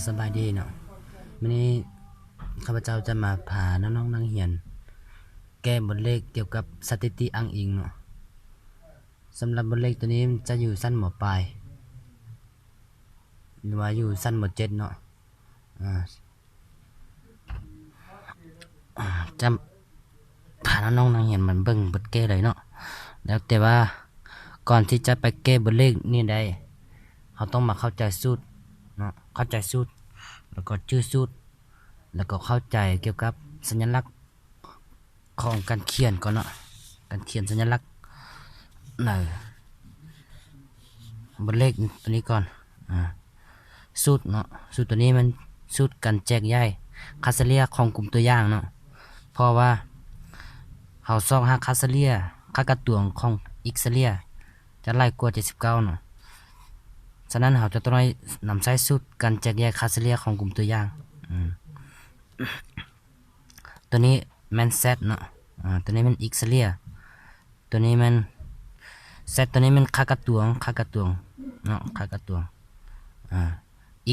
ສະບາຍດີເນາະ, ມື້ນີ້ຂ້າພະເຈົ້າຈະມາພານ້ອງໆນັກຮຽນແກ້ບົດເລກກ່ຽວກັບສະຖິຕິອ້າງອີງເນາະ. ສຳລັບບົດເລກໂຕນີ້ຈະຢູ່ຊັ້ນ ມ.ປາຍ ຫຼືວ່າຢູ່ຊັ້ນ ມ.ເຈັດເນາະ. ອາ ອາ ຈະພານ້ອງໆນັກຮຽນມາເບິ່ງບົດແກ້ເລີຍເນາະ. ແລ້ວແຕ່ວ່າກ່ອນທີ່ຈະໄປແກ້ບົດເລກນີ້ໄດ້ ເຮົາຕ້ອງມາເຂົ້າໃຈສູດເນາະ, ເຂົ້າໃຈສູດ ແລ້ວກໍຈື່ສູດ ແລ້ວກໍເຂົ້າໃຈກ່ຽວກັບສັນຍະລັກຂອງການຂຽນກ່ອນເນາະ, ການຂຽນສັນຍະລັກໃນບົດເລກໂຕນີ້ກ່ອນ. ອາ ສູດເນາະ, ສູດໂຕນີ້ແມ່ນສູດການແຈກຍ້າຍຄ່າສະເລ່ຍຂອງກຸ່ມຕົວຢ່າງເນາະ. ເພາະວ່າເຮົາຊອກຫາຄ່າສະເລ່ຍ ຄ່າກະຕວງຂອງ x ສະເລ່ຍຈະຫຼາຍກວ່າເຈັດສິບເກົ້າເນາະ. ສະນັ້ນເຮົາຈະຕ້ອງໄດ້ນຳໃຊ້ສູດການແຈກຍ້າຍຄ່າສະເລ່ຍຂອງກຸ່ມຕົວຢ່າງ. ອາ ໂຕນີ້ແມ່ນ z ເນາະ, ອາ ໂຕນີ້ແມ່ນ x ສະເລ່ຍ, ໂຕນີ້ແມ່ນ z ໂຕນີ້ແມ່ນຄ່າກະຕວງ, ຄ່າກະຕວງເນາະ, ຄ່າກະຕວງ. ອາ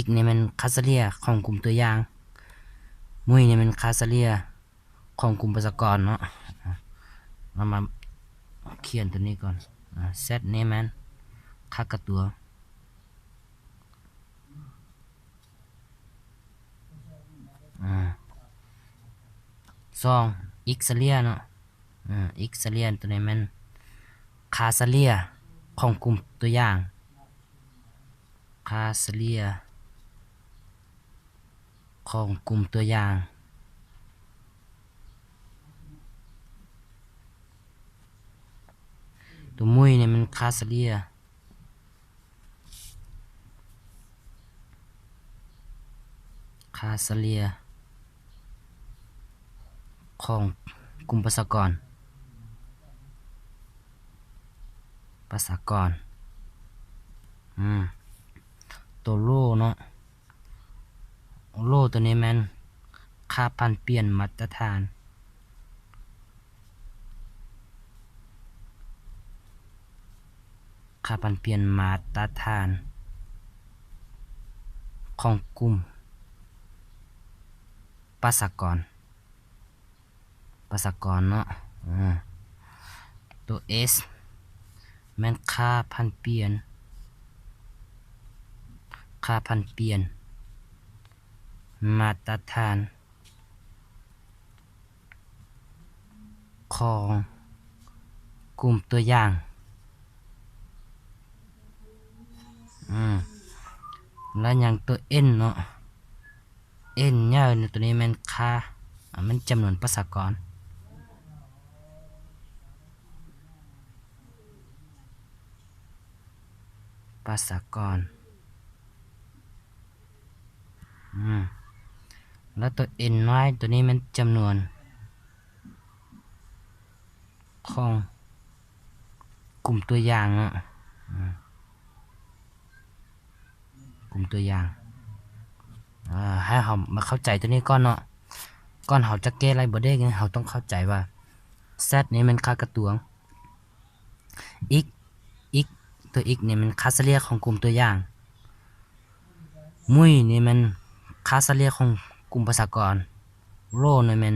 x ນີ້ແມ່ນຄ່າສະເລ່ຍຂອງກຸ່ມຕົວຢ່າງ, ມຸ້ຍນີ້ແມ່ນຄ່າສະເລ່ຍຂອງກຸ່ມປະຊາກອນເນາະ. ເຮົາມາຂຽນໂຕນີ້ກ່ອນ. ອາ z ນີ້ແມ່ນຄ່າກະຕວງ. ອາ ສອງ x ສະເລ່ຍເນາະ, ອາ x ສະເລ່ຍ ໂຕນີ້ແມ່ນຄ່າສະເລ່ຍຂອງກຸ່ມຕົວຢ່າງ, ຄ່າສະເລ່ຍຂອງກຸ່ມຕົວຢ່າງ. ໂຕມຸ້ຍນີ້ແມ່ນຄ່າສະເລ່ຍ ຄ່າສະເລ່ຍຂອງກຸ່ມປະຊາກອນ, ປະຊາກອນ. ອືມ ໂຕໂຣເນາະ, ໂຣໂຕນີ້ແມ່ນຄ່າຜັນປ່ຽນມາດຕະຖານ. ຄ່າຜັນປ່ຽນມາດຕະຖານຂອງກຸ່ມປະຊາກອນ, ປະຊາກອນເນາະ. ອາ ໂຕ s ແມ່ນຄ່າຜັນປ່ຽນ, ຄ່າຜັນປ່ຽນມາດຕະຖານ ຂອງກຸ່ມຕົວຢ່າງ. ອືມ ແລ້ວຍັງໂຕ n ເນາະ, n ໃຫຍ່ໂຕນີ້ແມ່ນຄ່າ ອາ ແມ່ນຈຳນວນປະຊາກອນ, ປະຊາກອນ. ອືມ ແລ້ວໂຕ n ນ້ອຍ ໂຕນີ້ແມ່ນຈຳນວນຂອງກຸ່ມຕົວຢ່າງເນາະ, ອືມ ກຸ່ມຕົວຢ່າງ. ເອີ ໃຫ້ເຮົາມາເຂົ້າໃຈໂຕນີ້ກ່ອນເນາະ. ກ່ອນເຮົາຈະແກ້ໄລ່ບົດເລກນີ້ ເຮົາຕ້ອງເຂົ້າໃຈວ່າ z ນີ້ແມ່ນຄ່າກະຕວງ, x x ໂຕ x ນີ້ແມ່ນຄ່າສະເລ່ຍຂອງກຸ່ມຕົວຢ່າງ, ມຸ້ຍນີ້ແມ່ນຄ່າສະເລ່ຍຂອງກຸ່ມປະຊາກອນ, ໂຣນີ້ແມ່ນ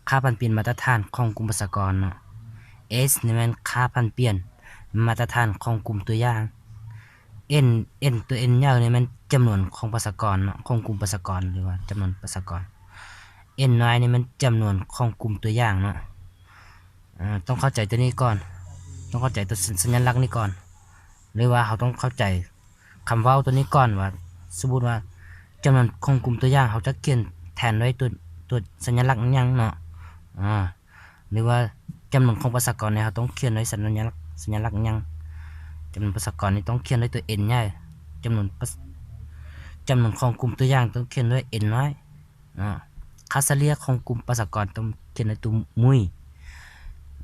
ຄ່າຜັນປ່ຽນມາດຕະຖານຂອງກຸ່ມປະຊາກອນເນາະ, s ນີ້ແມ່ນຄ່າຜັນປ່ຽນມາດຕະຖານຂອງກຸ່ມຕົວຢ່າງ, n n ໂຕ n ໃຫຍ່ນີ້ແມ່ນຈຳນວນຂອງປະຊາກອນເນາະ, ຂອງກຸ່ມປະຊາກອນ ຫຼືວ່າຈຳນວນປະຊາກອນ, n ນ້ອຍນີ້ແມ່ນຈຳນວນຂອງກຸ່ມຕົວຢ່າງເນາະ. ເອີ ຕ້ອງເຂົ້າໃຈໂຕນີ້ກ່ອນ, ຕ້ອງເຂົ້າໃຈໂຕສັນ ສັນຍະລັກນີ້ກ່ອນ ຫຼືວ່າເຮົາຕ້ອງເຂົ້າໃຈຄຳເວົ້າໂຕນີ້ກ່ອນວ່າ ສົມມຸດວ່າຈຳນວນຂອງກຸ່ມຕົວຢ່າງ ເຮົາຈະຂຽນແທນດ້ວຍໂຕ ໂຕສັນຍະລັກຫຍັງເນາະ, ອາ ຫຼືວ່າຈຳນວນຂອງປະຊາກອນນີ້ ເຮົາຕ້ອງຂຽນດ້ວຍສັນຍະລັກ ສັນຍະລັກຫຍັງ. ຈຳນວນປະຊາກອນນີ້ຕ້ອງຂຽນດ້ວຍໂຕ n ໃຫຍ່, ຈຳນວນປະ ຈຳນວນຂອງກຸ່ມຕົວຢ່າງຕ້ອງຂຽນດ້ວຍ n ນ້ອຍ. ເນາະ, ຄ່າສະເລ່ຍຂອງກຸ່ມປະຊາກອນຕ້ອງຂຽນໃນຕົວມຸ້ຍ.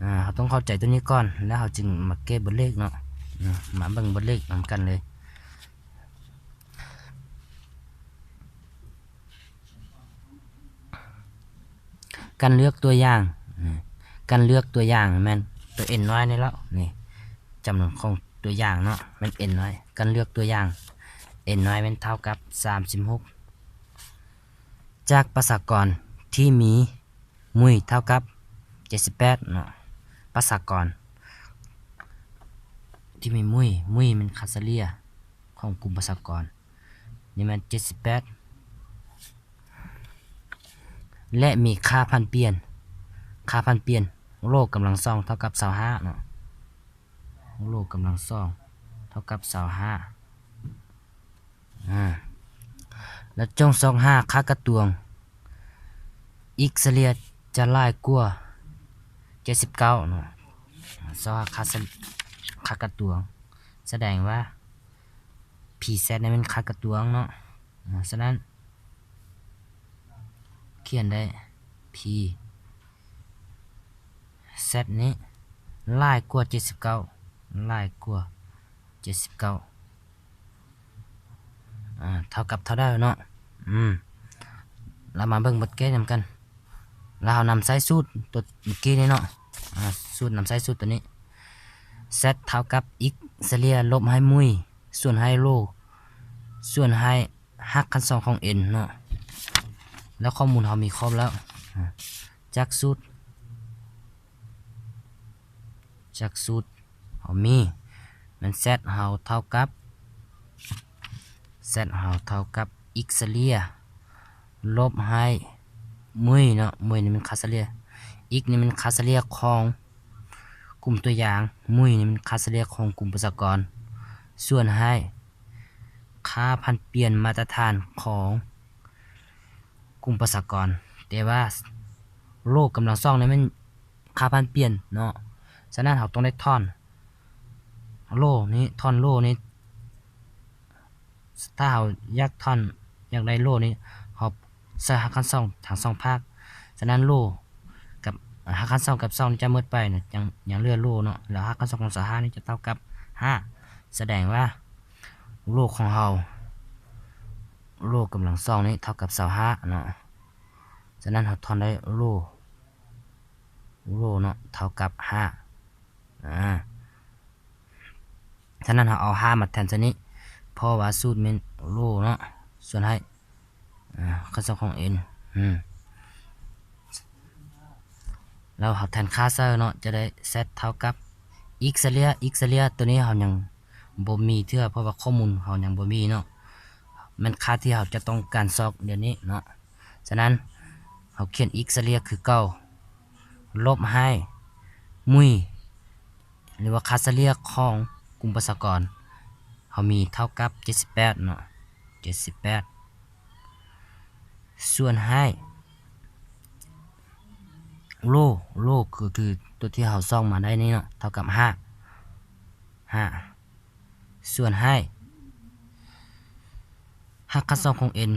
ອາ ເຮົາຕ້ອງເຂົ້າໃຈຕົວນີ້ກ່ອນ ແລ້ວເຮົາຈຶ່ງມາແກ້ບົດເລກເນາະ. ອາ ມາເບິ່ງບົດເລກນຳກັນເລີຍ. ການເລືອກຕົວຢ່າງ, ການເລືອກຕົວຢ່າງແມ່ນຕົວ n ນ້ອຍນີ້ແຫຼະ, ນີ້ ຈຳນວນຂອງຕົວຢ່າງເນາະ ແມ່ນ n ນ້ອຍ. ການເລືອກຕົວຢ່າງ N ນ້ອຍແມ່ນເທົ່າກັບສາມສິບຫົກ ຈາກປະຊາກອນທີ່ມີມຸ້ຍເທົ່າກັບເຈັດສິບແປດເນາະ, ປະຊາກອນທີ່ມີມຸ້ຍ, ມຸ້ຍແມ່ນຄ່າສະເລ່ຍຂອງກຸ່ມປະຊາກອນ ນີ້ແມ່ນເຈັດສິບແປດ ແລະ ມີຄ່າຜັນປ່ຽນ, ຄ່າຜັນປ່ຽນໂຫຼກຳລັງສອງເທົ່າກັບຊາວຫ້າເນາະ, ໂຫຼກຳລັງສອງເທົ່າກັບຊາວຫ້າ ອາ ແລ້ວຈົ່ງຊອກຫາຄ່າກະຕວງ x ສະເລ່ຍຈະຫຼາຍກວ່າເຈັດສິບເກົ້າເນາະ, ຊອກຫາຄ່າສະ ຄ່າກະຕວງ ສະແດງວ່າ P Z ນີ້ແມ່ນຄ່າກະຕວງເນາະ, ອາ ສະນັ້ນ ຂຽນໄດ້ P Z ນີ້ຫຼາຍກວ່າເຈັດສິບເກົ້າ, ຫຼາຍກວ່າເຈັດສິບເກົ້າ ອາ ເທົ່າກັບເທົ່າໃດເນາະ? ອືມ ລະມາເບິ່ງບົດແກ້ນຳກັນ. ລະເຮົານຳໃຊ້ສູດຕົວເມື່ອກີ້ນີ້ເນາະ, ອາ ສູດ ນຳໃຊ້ສູດຕົວນີ້ Z ເທົ່າກັບ x ສະເລ່ຍລົບໃຫ້ມຸ້ຍ ສ່ວນໃຫ້ໂຫຼ ສ່ວນໃຫ້ຮາກຂັ້ນສອງຂອງ N ເນາະ. ແລ້ວຂໍ້ມູນເຮົາມີຄົບແລ້ວ ອາ ຈາກສູດ ຈາກສູດເຮົາມີ ແມ່ນ Z ເຮົາເທົ່າກັບ Z ເຮົາເທົ່າກັບ x ສະເລ່ຍລົບໃຫ້ມຸ້ຍເນາະ, ມຸ້ຍນີ້ແມ່ນຄ່າສະເລ່ຍ, x ນີ້ແມ່ນຄ່າສະເລ່ຍຂອງກຸ່ມຕົວຢ່າງ, ມຸ້ຍນີ້ແມ່ນຄ່າສະເລ່ຍຂອງກຸ່ມປະຊາກອນ ສ່ວນໃຫ້ຄ່າຜັນປ່ຽນມາດຕະຖານຂອງກຸ່ມປະຊາກອນ. ແຕ່ວ່າໂຫຼກຳລັງສອງນີ້ແມ່ນຄ່າຜັນປ່ຽນເນາະ, ສະນັ້ນເຮົາຕ້ອງໄດ້ຖອນໂຫຼນີ້, ຖອນໂຫຼນີ້ ຖ້າເຮົາຢາກຖອນ ຢາກໄດ້ໂຫຼນີ້ ເຮົາໃສ່ຮາກຂັ້ນສອງທັງສອງພາກ, ສະນັ້ນໂຫຼກັບ ຮາກຂັ້ນສອງກັບສອງນີ້ຈະໝົດໄປເນາະ, ຍັງ ຍັງເຫຼືອໂຫຼເນາະ, ແລ້ວຮາກຂັ້ນສອງຂອງຊາວຫ້ານີ້ຈະເທົ່າກັບຫ້າ ສະແດງວ່າໂຫຼຂອງເຮົາ ໂຫຼກຳລັງສອງນີ້ເທົ່າກັບຊາວຫ້າເນາະ, ສະນັ້ນເຮົາຖອນໄດ້ໂຫຼ ໂຫຼເນາະ ເທົ່າກັບຫ້າ ອາ ສະນັ້ນເຮົາເອົາຫ້າມາແທນໃສ່ນີ້ ເພາະວ່າສູດແມ່ນໂຫຼເນາະ ສ່ວນໃຫ້ ອາ ຂັ້ນສອງຂອງ N ອືມ ແລ້ວເຮົາແທນຄ່າໃສ່ເນາະ ຈະໄດ້ Z ເທົ່າກັບ x ສະເລ່ຍ, x ສະເລ່ຍຕົວນີ້ເຮົາຍັງບໍ່ມີເທື່ອ ເພາະວ່າຂໍ້ມູນເຮົາຍັງບໍ່ມີເນາະ, ແມ່ນຄ່າທີ່ເຮົາຈະຕ້ອງການຊອກດຽວນີ້ເນາະ. ສະນັ້ນເຮົາຂຽນ x ສະເລ່ຍຄືເກົ່າ ລົບໃຫ້ມຸ້ຍ ຫຼືວ່າຄ່າສະເລ່ຍຂອງກຸ່ມປະຊາກອນ ເຮົາມີເທົ່າກັບເຈັດສິບແປດເນາະ, ເຈັດສິບແປດ ສ່ວນໃຫ້ໂຫຼ, ໂຫຼກໍຄືຕົວທີ່ເຮົາຊອກມາໄດ້ນີ້ເນາະ ເທົ່າກັບຫ້າ ຫ້າ ສ່ວນໃຫ້ຮາກຂັ້ນສອງຂອງ N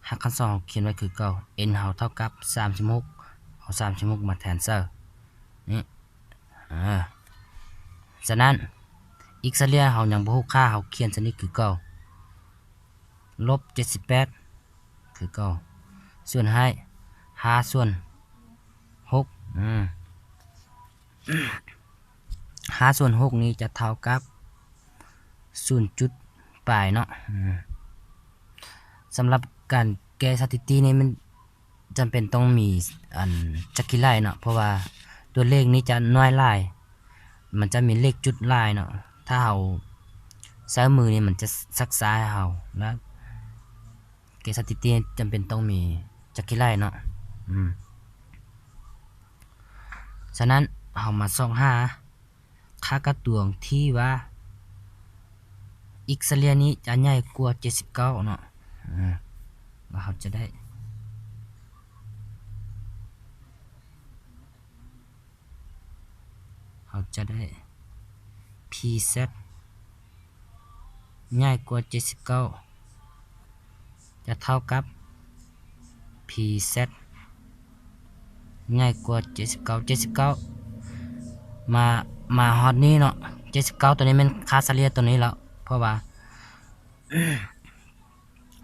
ຮາກຂັ້ນສອງເຮົາຂຽນໄວ້ຄືເກົ່າ N ເຮົາເທົ່າກັບສາມສິບຫົກ ເອົາສາມສິບຫົກມາແທນໃສ່ນີ້ ອາ ສະນັ້ນ x ສະເລ່ຍເຮົາຍັງບໍ່ຮູ້ຄ່າ ເຮົາຂຽນຊະນິດຄືເກົ່າ ລົບເຈັດສິບແປດ ຄືເກົ່າ ສ່ວນໃຫ້ຫ້າສ່ວນຫົກ ອາ ຫ້າສ່ວນຫົກນີ້ຈະເທົ່າກັບສູນຈຸດປາຍເນາະ. ອາ ສຳລັບການແກ້ສະຖິຕິນີ້ ມັນຈຳເປັນຕ້ອງມີ ອັນ ຈັກຂີ້ໄລ່ເນາະ ເພາະວ່າຕົວເລກນີ້ຈະນ້ອຍຫຼາຍ ມັນຈະມີເລກຈຸດຫຼາຍເນາະ, ຖ້າເຮົາໃຊ້ມືນີ້ມັນຈະຊັກຊ້າໃຫ້ເຮົາ ແລະ ແກ້ສະຖິຕິຈຳເປັນຕ້ອງມີຈັກຂີ້ໄລ່ເນາະ. ອືມ ສະນັ້ນເຮົາມາຊອກຫາຄ່າກະຕວງທີ່ວ່າ x ສະເລ່ຍນີ້ຈະໃຫຍ່ກວ່າເຈັດສິບເກົ້າເນາະ. ອາ ແລ້ວເຮົາຈະໄດ້ ເຮົາຈະໄດ້ P Z ໃຫຍ່ກວ່າເຈັດສິບເກົ້າ ຈະເທົ່າກັບ P Z ໃຫຍ່ກວ່າເຈັດສິບເກົ້າ ເຈັດສິບເກົ້າ ມາ ມາຮອດນີ້ເນາະ ເຈັດສິບເກົ້າ ຕົວນີ້ແມ່ນຄ່າສະເລ່ຍຕົວນີ້ແລ້ວ ເພາະວ່າ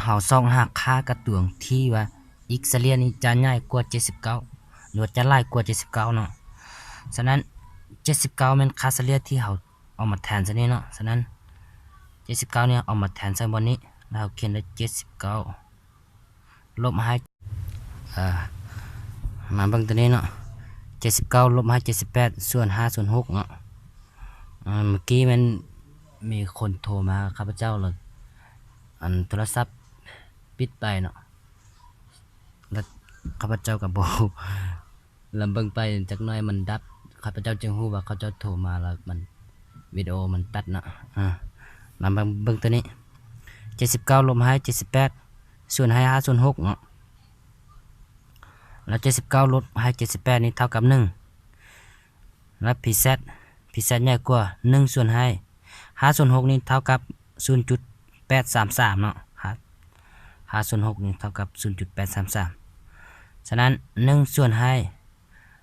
ເຮົາຊອກຫາຄ່າກະຕວງທີ່ວ່າ x ສະເລ່ຍນີ້ຈະໃຫຍ່ກວ່າເຈັດສິບເກົ້າ ຫຼືວ່າຈະຫຼາຍກວ່າເຈັດສິບເກົ້າເນາະ. ສະນັ້ນ ເຈັດສິບເກົ້າ ແມ່ນຄ່າສະເລ່ຍທີ່ເຮົາເອົາມາແທນຊະນີ້ເນາະ. ສະນັ້ນ ຈັດສິບເກົ້ານີ້ເອົາມາແທນໃສ່ບ່ອນນີ້ ແລ້ວເຮົາຂຽນໄດ້ເຈັດສິບເກົ້າລົບໃຫ້ ເອີ ມາເບິ່ງຕົວນີ້ເນາະ ເຈັດສິບເກົ້າລົບໃຫ້ເຈັດສິບແປດ ສ່ວນຫ້າສ່ວນຫົກເນາະ. ເອີ ເມື່ອກີ້ແມ່ນມີຄົນໂທມາຫາຂ້າພະເຈົ້າ ແລ້ວ ອັນ ໂທລະສັບປິດໄປເນາະ ແລ້ວຂ້າພະເຈົ້າກໍບໍ່ຮູ້ ລຳເບິ່ງໄປຈັກໜ້ອຍມັນດັບ ຂ້າພະເຈົ້າຈຶ່ງຮູ້ວ່າເຂົາເຈົ້າໂທມາ ແລ້ວມັນ ວິດີໂອມັນຕັດເນາະ. ອາ ລຳເບິ່ງ ເບິ່ງຕົວນີ້ ເຈັດສິບເກົ້າລົບໃຫ້ເຈັດສິບແປດ ສ່ວນໃຫ້ຫ້າສ່ວນຫົກເນາະ ແລ້ວເຈັດສິບເກົ້າລົບໃຫ້ເຈັດສິບແປດນີ້ເທົ່າກັບໜຶ່ງ ແລ້ວ ພີແຊັດ ພີແຊັດໃຫຍ່ກວ່າໜຶ່ງ ສ່ວນໃຫ້ຫ້າສ່ວນຫົກນີ້ເທົ່າກັບສູນຈຸດແປດສາມສາມເນາະ ຫ້າ ຫ້າສ່ວນຫົກນີ້ເທົ່າກັບສູນຈຸດແປດສາມສາມ ສະນັ້ນ ໜຶ່ງສ່ວນໃຫ້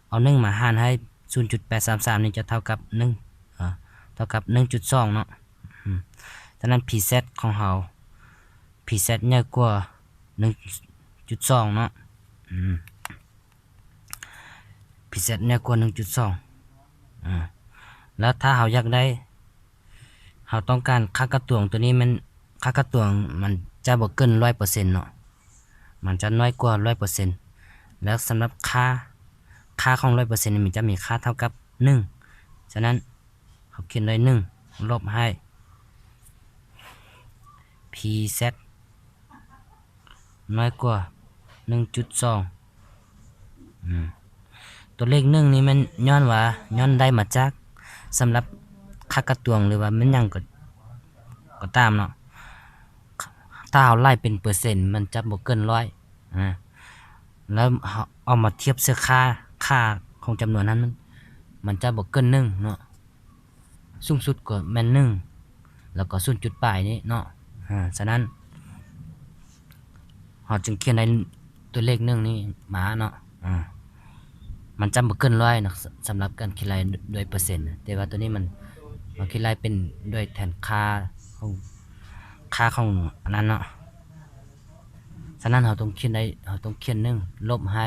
ເອົາໜຶ່ງມາຫານໃຫ້ສູນຈຸດແປດສາມສາມນີ້ຈະເທົ່າກັບໜຶ່ງ ເອີ ເທົ່າກັບໜຶ່ງຈຸດສອງເນາະ. ອືມ ສະນັ້ນ ພີແຊັດຂອງເຮົາ ພີແຊັດໃຫຍ່ກວ່າໜຶ່ງຈຸດສອງເນາະ. ອືມ ພີແຊັດໃຫຍ່ກວ່າໜຶ່ງຈຸດສອງ ອາ ແລ້ວຖ້າເຮົາຢາກໄດ້ ເຮົາຕ້ອງການຄ່າກະຕວງຕົວນີ້ແມ່ນ ຄ່າກະຕວງມັນຈະບໍ່ເກີນຮ້ອຍເປີເຊັນເນາະ ມັນຈະນ້ອຍກວ່າຮ້ອຍເປີເຊັນ ແລ້ວສຳລັບຄ່າ ຄ່າຂອງຮ້ອຍເປີເຊັນນີ້ມັນຈະມີຄ່າເທົ່າກັບໜຶ່ງ ສະນັ້ນ ເຮົາຂຽນໄດ້ໜຶ່ງລົບໃຫ້ ພີແຊັດ ນ້ອຍກວ່າໜຶ່ງຈຸດສອງ. ອືມ ຕົວເລກໜຶ່ງນີ້ແມ່ນຍ້ອນວ່າ ຍ້ອນໄດ້ມາຈາກ ສຳລັບຄ່າກະຕວງ ຫຼືວ່າແມ່ນຫຍັງກໍ ກໍຕາມເນາະ ຖ້າເຮົາໄລ່ເປັນເປີເຊັນ ມັນຈະບໍ່ເກີນຮ້ອຍ ອາ ແລ້ວເຮົາເອົາມາທຽບໃສ່ຄ່າ ຄ່າຂອງຈຳນວນນັ້ນ ມັນຈະບໍ່ເກີນໜຶ່ງເນາະ. ສູງສຸດກໍແມ່ນໜຶ່ງ ແລ້ວກໍສູນຈຸດປາຍນີ້ເນາະ. ອາ ສະນັ້ນ ເຮົາຈຶ່ງຂຽນໄດ້ຕົວເລກໜຶ່ງນີ້ມາເນາະ. ອາ ມັນຈະບໍ່ເກີນຮ້ອຍເນາະ ສຳລັບການຄິດໄລ່ດ້ວຍເປີເຊັນ ແຕ່ວ່າຕົວນີ້ມັນ ເຮົາຄິດໄລ່ເປັນດ້ວຍແທນຄ່າຂອງ ຄ່າຂອງອັນນັ້ນເນາະ. ສະນັ້ນ ເຮົາຕ້ອງຂຽນໄດ້ ເຮົາຕ້ອງຂຽນໜຶ່ງລົບໃຫ້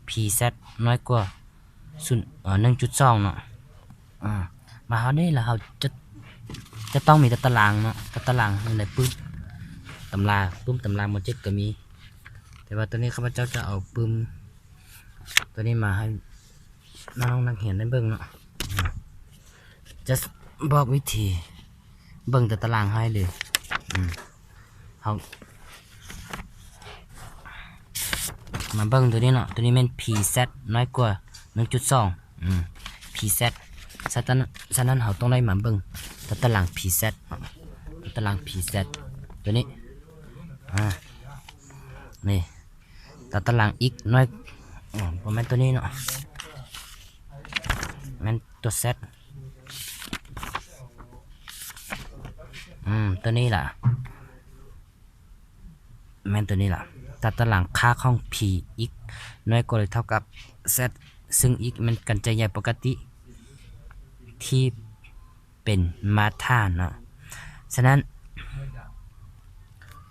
ພີແຊັດ ນ້ອຍກວ່າ ສູນ ເອີ ໜຶ່ງຈຸດສອງເນາະ. ອາ ມາຮອດນີ້ລະ ເຮົາຈະ ຈະຕ້ອງມີຕາຕະລາງເນາະ ຕາຕະລາງຢູ່ໃນປຶ້ມຕຳລາ ປຶ້ມຕຳລາ ມໍເຈັດກໍມີ ແຕ່ວ່າຕອນນີ້ຂ້າພະເຈົ້າຈະເອົາປຶ້ມຕົວນີ້ມາໃຫ້ນ້ອງໆນັກຮຽນໄດ້ເບິ່ງເນາະ. ຈະບອກວິທີເບິ່ງແຕ່ຕາຕະລາງໃຫ້ເລີຍ. ອືມ ເຮົາມາເບິ່ງຕົວນີ້ເນາະ ຕົວນີ້ແມ່ນ ພີແຊັດ ນ້ອຍກວ່າໜຶ່ງຈຸດສອງ. ອືມ ພີແຊັດ ສະນັ້ນ ສະນັ້ນເຮົາຕ້ອງໄດ້ມາເບິ່ງຕາຕະລາງ ພີແຊັດ ເນາະ ຕາຕະລາງ ພີແຊັດ ຕົວນີ້. ອາ ນີ້ ຕາຕະລາງ ອິກ ນ້ອຍ ອາ ບໍ່ແມ່ນຕົວນີ້ເນາະ ແມ່ນຕົວແຊັດ. ອືມ ຕົວນີ້ລະ ແມ່ນຕົວນີ້ລະ ຕາຕະລາງຄ່າຂອງ ພີ ອິກ ນ້ອຍກວ່າ ຫຼື ເທົ່າກັບ ແຊັດ ຊຶ່ງ ອິກ ແມ່ນການໃຈໃຫຍ່ປົກກະຕິທີ່ເປັນມາດຖານເນາະ. ສະນັ້ນ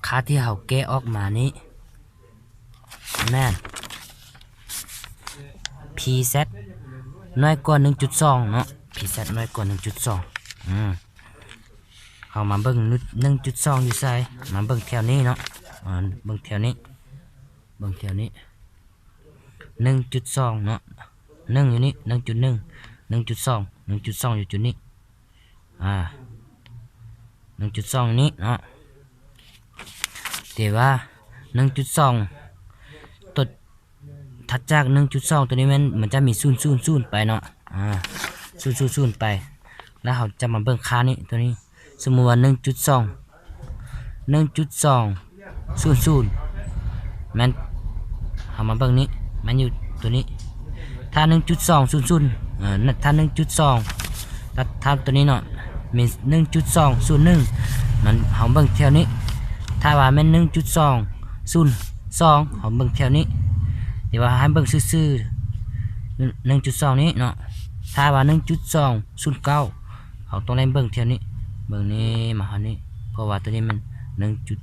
ຄ່າທີ່ເຮົາແກ້ອອກມານີ້ ແມ່ນ ພີແຊັດ ນ້ອຍກວ່າໜຶ່ງຈຸດສອງເນາະ ພີແຊັດ ນ້ອຍກວ່າໜຶ່ງຈຸດສອງ. ອືມ ເຮົາມາເບິ່ງໜຶ່ງຈຸດສອງຢູ່ໃສ ມາເບິ່ງແຖວນີ້ເນາະ ເບິ່ງແຖວນີ້ ເບິ່ງແຖວນີ້ ໜຶ່ງຈຸດສອງເນາະ ໜຶ່ງຢູ່ນີ້ ໜຶ່ງຈຸດໜຶ່ງ ໜຶ່ງຈຸດສອງ ໜຶ່ງຈຸດສອງຢູ່ຈຸດນີ້. ອາ ໜຶ່ງຈຸດສອງນີ້ເນາະ ແຕ່ວ່າໜຶ່ງຈຸດສອງ ຕົວຖັດຈາກໜຶ່ງຈຸດສອງຕົວນີ້ແມ່ນ ມັນຈະມີສູນ ສູນ ສູນໄປເນາະ ອາ ສູນ ສູນ ສູນໄປ ແລ້ວເຮົາຈະມາເບິ່ງຄ່ານີ້ ຕົວນີ້ ສົມມຸດວ່າໜຶ່ງຈຸດສອງ ໜຶ່ງຈຸດສອງສູນສູນ ແມ່ນ ເຮົາມາເບິ່ງນີ້ ແມ່ນຢູ່ຕົວນີ້ ຖ້າໜຶ່ງຈຸດສອງສູນສູນ ເອີ ຖ້າໜຶ່ງຈຸດສອງ ຖ້າ ຖ້າຕົວນີ້ເນາະ ມີໜຶ່ງຈຸດສອງສູນໜຶ່ງ ມັນ ເຮົາເບິ່ງແຖວນີ້ ຖ້າວ່າແມ່ນໜຶ່ງຈຸດສອງສູນສອງ ເຮົາເບິ່ງແຖວນີ້ ແຕ່ວ່າໃຫ້ເບິ່ງຊື່ໆ ໜຶ່ງຈຸດສອງນີ້ເນາະ ຖ້າວ່າໜຶ່ງຈຸດສອງສູນເກົ້າ ເຮົາຕ້ອງໄດ້ເບິ່ງແຖວນີ້ ເບິ່ງນີ້ມາຮອດນີ້ ເພາະວ່າຕົວນີ້ມັນໜຶ່ງຈຸດ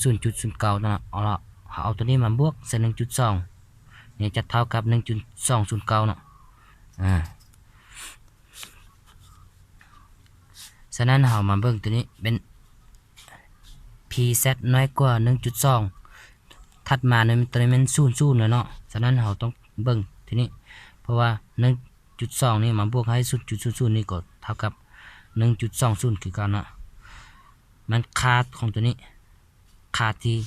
ສູນຈຸດສູນເກົ້າເນາະ ເອົາລະ ເຮົາເອົາຕົວນີ້ມາບວກໃສ່ໜຶ່ງຈຸດສອງ ນີ້ຈະເທົ່າກັບໜຶ່ງຈຸດສອງສູນເກົ້າເນາະ ອາ. ສະນັ້ນເຮົາມາເບິ່ງໂຕນີ້ເປັນ ພີແຊັດ ນ້ອຍກວ່າ ໜຶ່ງຈຸດສອງ ຖັດມາໂຕນີ້ແມ່ນ ສູນ ສູນ ແລ້ວເນາະ. ສະນັ້ນເຮົາຕ້ອງເບິ່ງໂຕນີ້ ເພາະວ່າ ໜຶ່ງຈຸດສອງ ນີ້ມາບວກໃຫ້ ສູນຈຸດສູນສູນ ນີ້ກໍເທົ່າກັບ ໜຶ່ງຈຸດສອງສູນ ຄືເກົ່າເນາະ. ມັນຄ່າຂອງໂຕນີ້ ຄ່າທີ່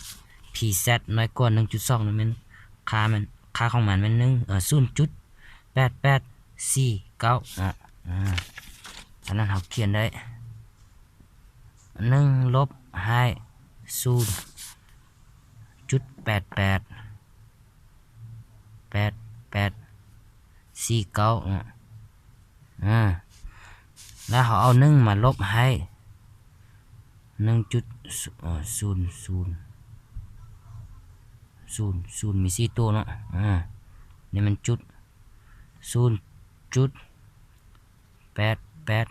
ພີແຊັດ ນ້ອຍກວ່າ ໜຶ່ງຈຸດສອງ ນີ້ແມ່ນ ຄ່າແມ່ນ ຄ່າຂອງມັນແມ່ນ ໜຶ່ງ ເອີ ສູນຈຸດແປດແປດສີ່ເກົ້າເນາະ. ອາ ສະນັ້ນເຮົາຂຽນໄດ້ ໜຶ່ງລົບໃຫ້ ສູນຈຸດແປດແປດ ແປດແປດສີ່ເກົ້າເນາະ. ອາ ແລ້ວເຮົາເອົາ ໜຶ່ງ ມາລົບໃຫ້ ໜຶ່ງຈຸດສູນສູນ ສູນ ສູນ ມີສີ່ໂຕເນາະ. ອາ ນີ້ມັນຈຸດ ສູນຈຸດແປດແປດ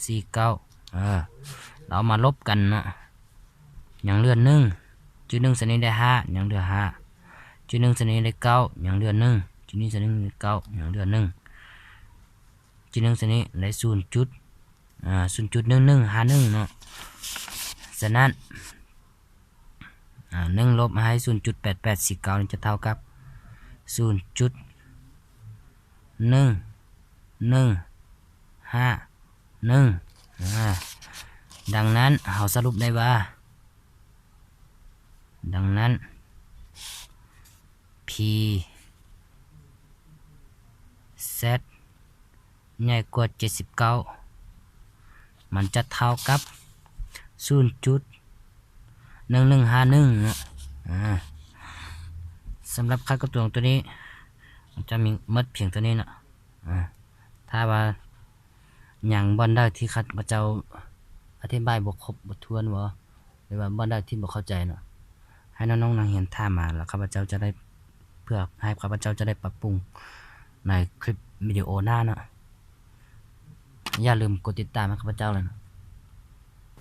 ສີ່ເກົ້າ ເອີ ເຮົາເອົາມາລົບກັນເນາະ ຍັງເຫຼືອໜຶ່ງ. ຈຸດໜຶ່ງສ່ວນນີ້ໄດ້ຫ້າ ຍັງເຫຼືອຫ້າ. ຈຸດໜຶ່ງສ່ວນນີ້ໄດ້ເກົ້າ ຍັງເຫຼືອໜຶ່ງ. ຈຸດນີ້ສ່ວນນີ້ໄດ້ເກົ້າ ຍັງເຫຼືອໜຶ່ງ. ຈຸດໜຶ່ງສ່ວນນີ້ໄດ້ສູນຈຸດ ອາ ສູນຈຸດໜຶ່ງໜຶ່ງຫ້າໜຶ່ງເນາະ. ສະນັ້ນ ອາ ໜຶ່ງລົບໃຫ້ ສູນຈຸດແປດແປດສີ່ເກົ້າ ນີ້ຈະເທົ່າກັບ ສູນຈຸດໜຶ່ງໜຶ່ງຫ້າໜຶ່ງ. ອາ ດັ່ງນັ້ນເຮົາສະຫຼຸບໄດ້ວ່າ ດັ່ງນັ້ນ ພີແຊັດ ໃຫຍ່ກວ່າເຈັດສິບເກົ້າ ມັນຈະເທົ່າກັບ ສູນຈຸດໜຶ່ງໜຶ່ງຫ້າໜຶ່ງເນາະ. ອາ ສຳລັບຄ່າກະຕົວໂຕນີ້ ຈະມີໝົດພຽງເທົ່ານີ້ເນາະ. ອາ ຖ້າວ່າຍັງບ່ອນໃດທີ່ຂ້າພະເຈົ້າອະທິບາຍບໍ່ຄົບບໍ່ຖ້ວນບໍ ຫຼືວ່າບ່ອນໃດທີ່ບໍ່ເຂົ້າໃຈເນາະ ໃຫ້ນ້ອງໆນັກຮຽນຖາມມາ ແລ້ວຂ້າພະເຈົ້າຈະໄດ້ ເພື່ອໃຫ້ຂ້າພະເຈົ້າຈະໄດ້ປັບປຸງໃນຄລິບວິດີໂອໜ້າເນາະ. ຢ່າລືມກົດຕິດຕາມໃຫ້ຂ້າພະເຈົ້າເລີຍເນາະ.